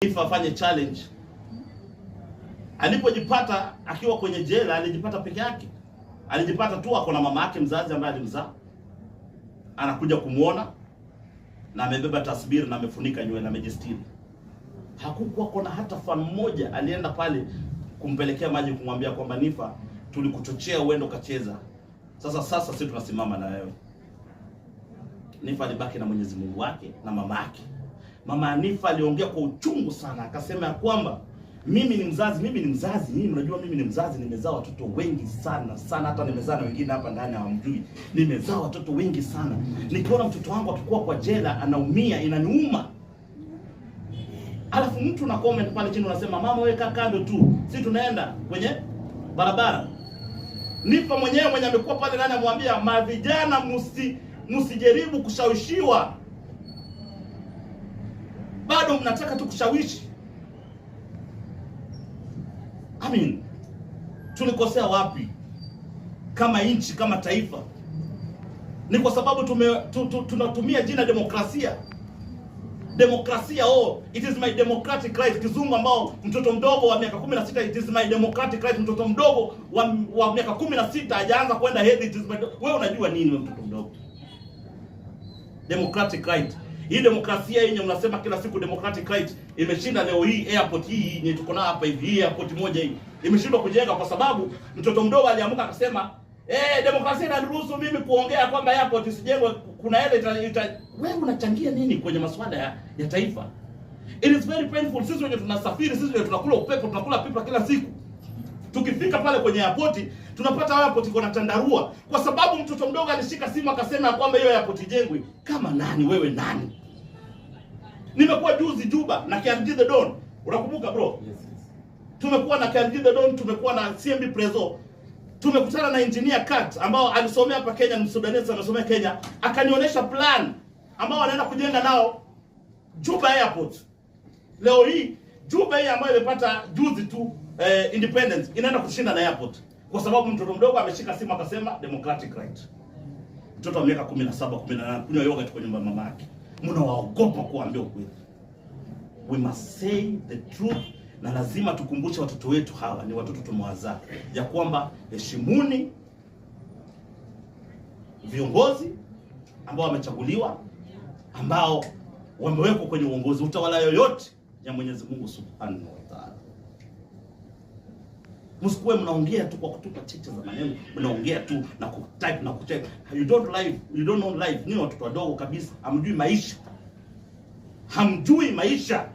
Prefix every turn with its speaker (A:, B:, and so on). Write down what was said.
A: Niffer afanye challenge. Alipojipata akiwa kwenye jela, alijipata peke yake, alijipata tu ako na mama yake mzazi ambaye alimzaa, anakuja kumwona na amebeba tasbiri na amefunika nywele, amejistiri. Hakukuwa kuna hata fan mmoja alienda pale kumpelekea maji, kumwambia kwamba Niffer, tulikuchochea uende ukacheza, sasa sisi tunasimama na wewe. Niffer alibaki na Mwenyezi Mungu wake na mama yake. Mama Niffer aliongea kwa uchungu sana, akasema ya kwamba mimi ni mzazi, mimi ni mzazi, mimi mnajua mimi ni mzazi, nimezaa watoto wengi sana sana, hata nimezaa na wengine hapa ndani hawamjui. Nimezaa watoto wengi sana, nikiona mtoto wangu akikuwa kwa jela anaumia, inaniuma. Alafu mtu na comment pale chini unasema, "Mama, wewe kaa kando tu, si tunaenda kwenye barabara." Niffer mwenyewe mwenye amekuwa pale ndani amwambia mavijana, msijaribu kushawishiwa, bado mnataka tu kushawishi. I mean, tulikosea wapi kama nchi, kama taifa? Ni kwa sababu tunatumia jina demokrasia. Demokrasia, oh, it is my democratic right. Kizungu ambao mtoto mdogo wa miaka 16, it is my democratic right. Mtoto mdogo wa miaka 16 hajaanza kwenda hedhi, it is my. Wewe unajua nini wewe mtoto mdogo? Democratic right. Hii demokrasia yenye mnasema kila siku democratic right imeshinda leo hii airport hii yenye tuko nayo hapa hivi, hii airport moja hii imeshindwa kujenga kwa sababu mtoto mdogo aliamka akasema, "Eh, demokrasia inaniruhusu mimi kuongea kwamba airport isijengwe, kuna hela ita." Wewe unachangia nini kwenye masuala ya taifa? It is very painful. Sisi wenye tunasafiri, sisi wenye tunakula upepo, tunakula pipa kila siku. Tukifika pale kwenye airport tunapata airport iko na tandarua kwa sababu mtoto mdogo alishika simu akasema kwamba hiyo airport ijengwe. Kama nani wewe nani? Nimekuwa juzi Juba na KRG The Don. Unakumbuka, bro?
B: Yes.
A: Tumekuwa na KRG The Don, tumekuwa na CMB Prezo. Tumekutana na engineer Kat ambao alisomea hapa Kenya, ni Msudanese amesomea Kenya, akanionyesha plan ambao wanaenda kujenga nao Juba Airport. Leo hii Juba hii ambayo imepata juzi tu independence inaenda kushinda na airport kwa sababu mtoto mdogo ameshika simu akasema democratic right. Mtoto wa miaka 17, 18 kunywa yogurt kwa nyumba ya mama yake. Mnawaogopa kuambia ukweli. We must say the truth, na lazima tukumbushe watoto wetu, hawa ni watoto tumewazaa, ya kwamba heshimuni viongozi ambao wamechaguliwa, ambao wamewekwa kwenye uongozi, utawala yoyote ya Mwenyezi Mungu Subhanahu wa Ta'ala. Msikuwe mnaongea tu kwa kutupa cheche za maneno, mnaongea tu na kutype na kutype. You don't live, you don't know life. Ni watoto wadogo kabisa, hamjui maisha, hamjui maisha.